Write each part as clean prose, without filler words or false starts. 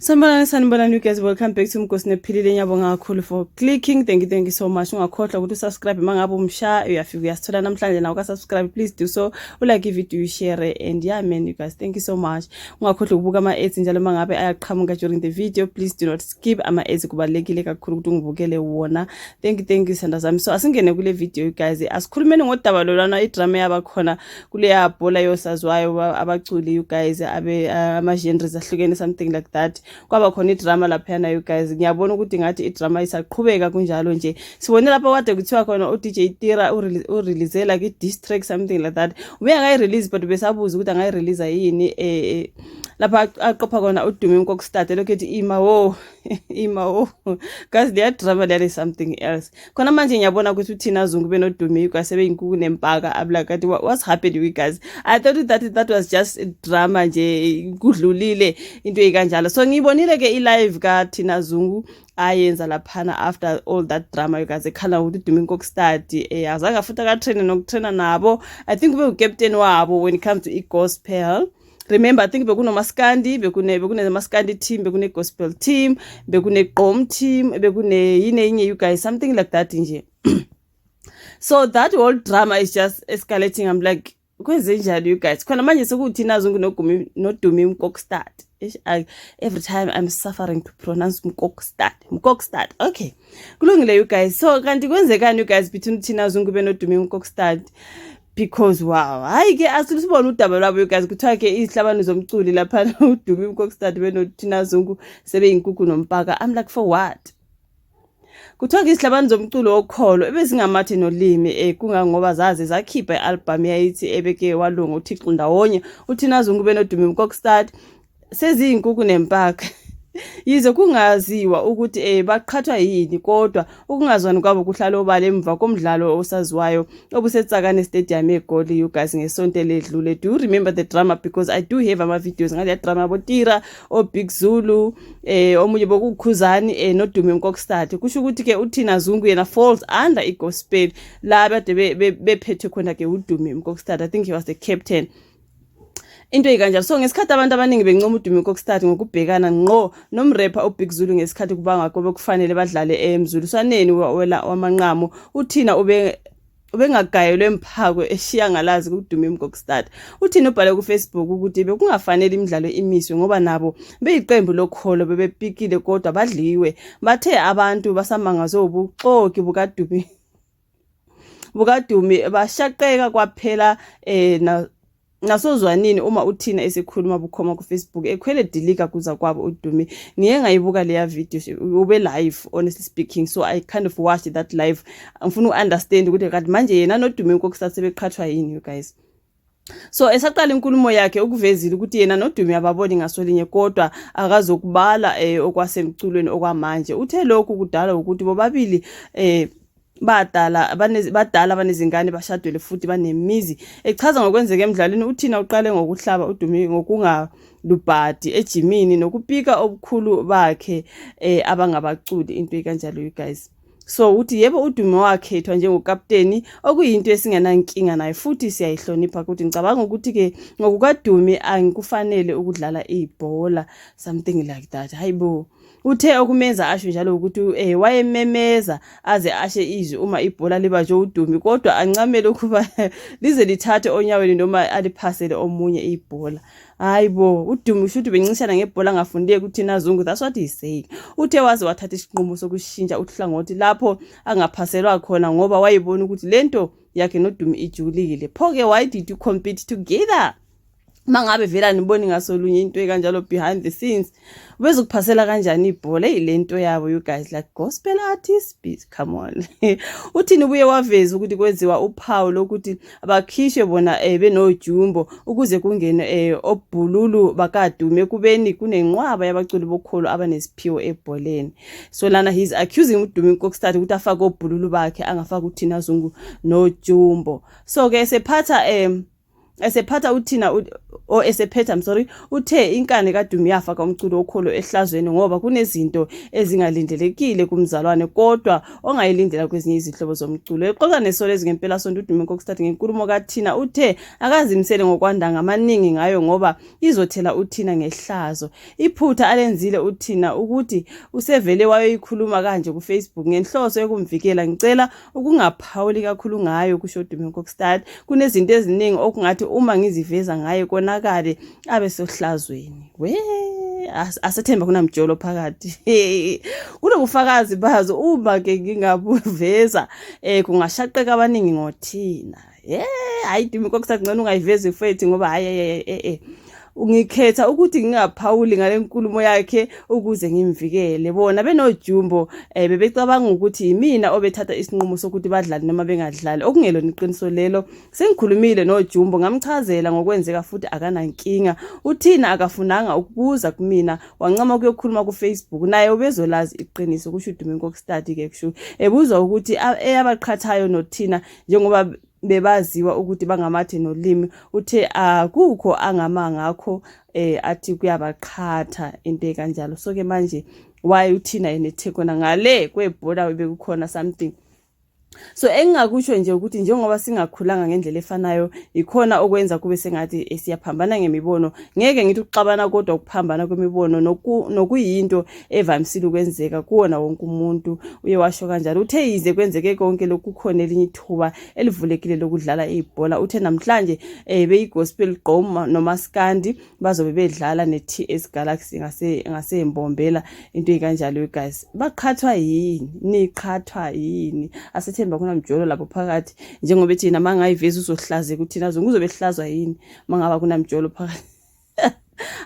Sanibonani, sanibonani you guys, welcome back to Mgosi Nephilile. Ngiyabonga kakhulu for clicking. Thank you, thank you so much. Ungakhohlwa ukuthi usubscribe mangabe umsha uyafika uyasithola namhlanje nawe ka subscribe, please do so. Ulike ivideo, ushare and yeah man, you guys, thank you so much. Ungakhohlwa ukubuka ama ads njalo mangabe ayaqhamuka during the video. Please do not skip ama ads, kubalulekile kakhulu ukuthi ungibukele wona. Thank you, thank you, sanda zami. So asingene kule video, you guys. Asikhulumeni ngodaba lolwana, idrama yabakhona kuleya bhola yosaziwayo abaculi, you guys, abe ama genres ahlukene, something like that. Kwaba khona idrama laphayana, you guys. Ngiyabona ukuthi ngathi idrama isaqhubeka kunjalo nje. Sibone lapho kade kuthiwa khona u-DJ Tira urelease like i-diss track, something like that. Ubengakayi-release but besabuza ukuthi angayi-release yini, lapha aqopha khona uDumi Mkokstad lokhu ethi ima wo, ima wo. Guys, leya drama leyali something else. Khona manje ngiyabona ukuthi uThina Zungu benoDumi kwasebeyinkukhu nempaka. I'm like, "Kanti what's happened, you guys?" I thought that that was just drama nje, kudlulile, into eyikanjalo. So ngiyibonile ke i-live kaThina Zungu ayenza laphana after all that drama, you guys, ekhala ukuthi uDumi Mkokstad azange futhi akatraine nokutraina nabo. I think ube ucaptain wabo when it comes to i-gospel. Remember, I think bekunomaskandi, bekune maskandi team, bekune gospel team, bekune gqom team, bekune yini enye, you guys, something like that nje. So that whole drama is just escalating. I'm like, kwenze njani, you guys? Khona manje sekuThina Zungu nogumi noDumi Mkokstad. Every time I'm suffering to pronounce Mkokstad, Mkokstad. Okay, kulungile, you guys. So kanti kwenzekani, you guys, between Thina Zungu benoDumi Mkokstad? Because wow, hayi ke, asibone udaba lwabo, you guys. Kuthiwa ke izihlabane zomculi lapha uDumi Mkokstad benoThina Zungu sebeyinkukhu nompaka. I'm like, for what? Kuthiwa ke izihlabane zomculo wokholo ebezingamathe nolimi, kungangoba zaze zakhipha i-album yayithi ebeke walunga uThixo ndawonye, uThina Zungu benoDumi Mkokstad, seziyinkukhu nempaka. Yize kungaziwa ukuthi baqhathwa yini, kodwa ukungazwani kwabo kuhlala obala emva komdlalo osaziwayo obuseTsakane Stadium eGoli, you guys, ngesonto eledlule. Do you remember the drama? Because I do have ama-videos ngale drama yabo Tira, o-Big Zulu, omunye bokukhuzani noDumi Mkokstad. Kusho ukuthi ke uThina Zungu yena falls under i-gospel la bade bephethe khona ke uDumi Mkokstad. I think he was the captain, into eyikanjalo. So ngesikhathi abantu abaningi bencoma uDumi Mkokstad ngokubhekana ngqo nomrepha uBig Zulu ngesikhathi kubanga kobe kufanele badlale emzuliswaneni wamanqamu, uThina ube ubengagayelwe mphako eshiya ngalazi kuDumi Mkokstad. Uthina ubhale kuFacebook ukuthi bekungafanele imidlalo imiswe ngoba nabo beyiqembu lokholo bebepikile, kodwa badliwe. Bathe abantu basamangazwe ubuxoki bukaDumi bashaqeka kwaphela na nasozwanini uma uThina esekhuluma bukhoma kuFacebook ekhwele dilika kuza kwabo uDumi. Ngiye ngayibuka leya video ube live, honestly speaking. So I kind of watched that live, ngifuna uunderstand ukuthi kanti manje yena noDumi Mkokstad sebeqhathwa yini, you guys. So esaqala inkulumo yakhe ukuvezile ukuthi yena noDumi ababoni ngasolinye, kodwa akazokubala okwasemculweni okwamanje. Uthe lokhu kudala ukuthi bobabili badala badala, banezingane, bashadwele futhi banemizi. Echaza ngokwenzeka emdlalweni, uThina uqale ngokuhlaba uDumi ngokungalubhadi ejimini nokupika obukhulu bakhe abangabaculi, into ekanjalo, you guys. So uthi yebo, uDumi wakhethwa njengokapteni, okuyinto esingenankinga nayo futhi siyayihlonipha, ukuthi ngicabanga ukuthi-ke ngokukaDumi angikufanele ukudlala ibhola, something like that. Hayibo, uthe okumenza asho njalo ukuthi wayememeza aze ashe izwi uma ibhola libanjwe uDumi, kodwa ancamele ukuba lize lithathe onyaweni noma aliphasele omunye ibhola. Hayi bo, uDumi usho ukuthi bencishana ngebhola angafundiye kuThina Zungu. That's what he's saying. Uthe waze wathatha isinqumo sokushintsha uhlangothi lapho angaphaselwa khona ngoba wayebona ukuthi lento yakhe noDumi ijulile. Pho-ke why did you compete together mangabe vele aniboni ngasolunye, into ekanjalo? Behind the scenes bezokuphasela kanjani ibhola? Eyi, lento yabo, you guys, like gospel artists, please, come on. Uthini ubuye waveza ukuthi kwenziwa uphawu lokuthi abakhishwe bona benoJumbo ukuze kungene obhululu bakaDumi kubeni kunenqwaba yabaculi bokholo abanesiphiwo ebholeni. So lana he's accusing uDumi Mkokstad ukuthi afake obhululu bakhe, angafaki uThina Zungu noJumbo. So ke sephatha esephatha uThina O esephetha, I'm sorry, uthe inkani kaDumi yafaka umculo wokholo ehlazweni ngoba kunezinto ezingalindelekile kumzalwane kodwa ongayilindela kwezinye izinhlobo zomculo. Exoxa neSolezwe ngempelasonto uDumi Mkokstad ngenkulumo kaThina uthe akazimisele ngokwanda ngamaningi ngayo ngoba izothela uThina ngehlazo. Iphutha alenzile uThina ukuthi usevele wayoyikhuluma kanje kuFacebook ngenhloso yokumvikela. Ngicela ukungaphawuli kakhulu ngayo, kusho uDumi Mkokstad. Kunezinto eziningi okungathi uma ngiziveza ngaye konakale abe sohlazweni. We asethemba kunamjolo phakathi. Kunobufakazi bazo uma ke ngingabuveza kungashaqeka abaningi ngoThina. Yeah, hayi Dumi Mkokstad, ngcono ungayivezi mfethu ngoba hayi ngikhetha ukuthi ngingaphawuli ngale nkulumo yakhe ukuze ngimvikele. Bona benoJumbo bebecabanga ukuthi yimina obethatha isinqumo sokuthi badlale noma bengadlali, okungelona iqiniso lelo. Sengikhulumile noJumbo ngamchazela ngokwenzeka futhi akanankinga. Uthina akafunanga ukubuza kumina, wancama ukuyokhuluma ku-Facebook, naye ubezolazi iqiniso, kusho uDumi Mkokstad-ke. Kusho ebuzwa ukuthi eyabaqhathayo noThina njengoba bebaziwa ukuthi bangamathe nolimi, uthe akukho angama ngakho athi kuyabaqhatha into ekanjalo. So ke manje why uThina yena ethe khona ngale kwebhola bekukhona something? So engingakusho nje ukuthi njengoba singakhulanga ngendlela efanayo, ikhona okwenza kube sengathi siyaphambana ngemibono. Ngeke ngithi ukuxabana, kodwa ukuphambana kwemibono nokuyinto evamisile ukwenzeka kuwona wonke umuntu, uye washo kanjalo. Uthe yize kwenzeke konke lokhu, kukhona elinye ithuba elivulekile lokudlala ibhola. Uthe namhlanje beyi-Gospel Gqom nomaskandi bazobe bedlala ne-TS Galaxy ngaseMbombela, into ey'kanjalo. You guys, baqhathwa yini? Niqhathwa yini? Asethemba kunamjolo lapho phakathi njengoba ethi yena mangayivezi uzohlazeka uThina Zungu. Uzobe ehlazwa yini mangaba kunamjolo phakathi?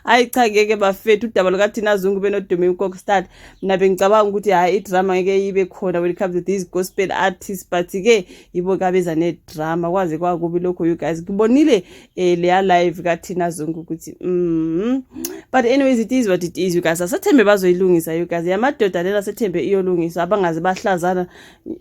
Hayi cha, ngeke bafethu, udaba lukaThina Zungu benoDumi Mkokstad, mina bengicabanga ukuthi hhayi, idrama ngeke ibe khona when it comes to these gospel artists, but-ke yibo kabeza nedrama kwaze kwakubi lokho. You guys, ngibonile leya live kaThina Zungu ukuthi but anyways, it is what it is, you guys. Asathembe bazoyilungisa, you guys. Yamadoda lela, sethembe iyolungiswa, abangaze bahlazana.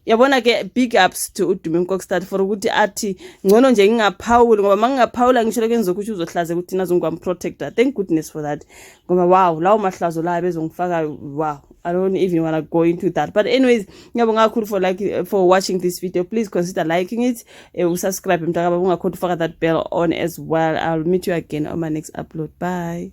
Yabona ke, big ups to uDumi Mkokstad for ukuthi athi ngcono nje ngingaphawuli, ngoba uma ngingaphawula ngisho lokho engizokusho uzohlazeka uThina Zungu, wamprotector. Thank goodness for that, ngoba wow, lawo mahlazo la bezongifaka, wow, I don't even want to go into that. But anyways, ngiyabonga kakhulu for watching this video. Please consider liking it, usubscribe mntakababa, ungakhohlwa ufaka that bell on as well. I'll meet you again on my next upload. Bye.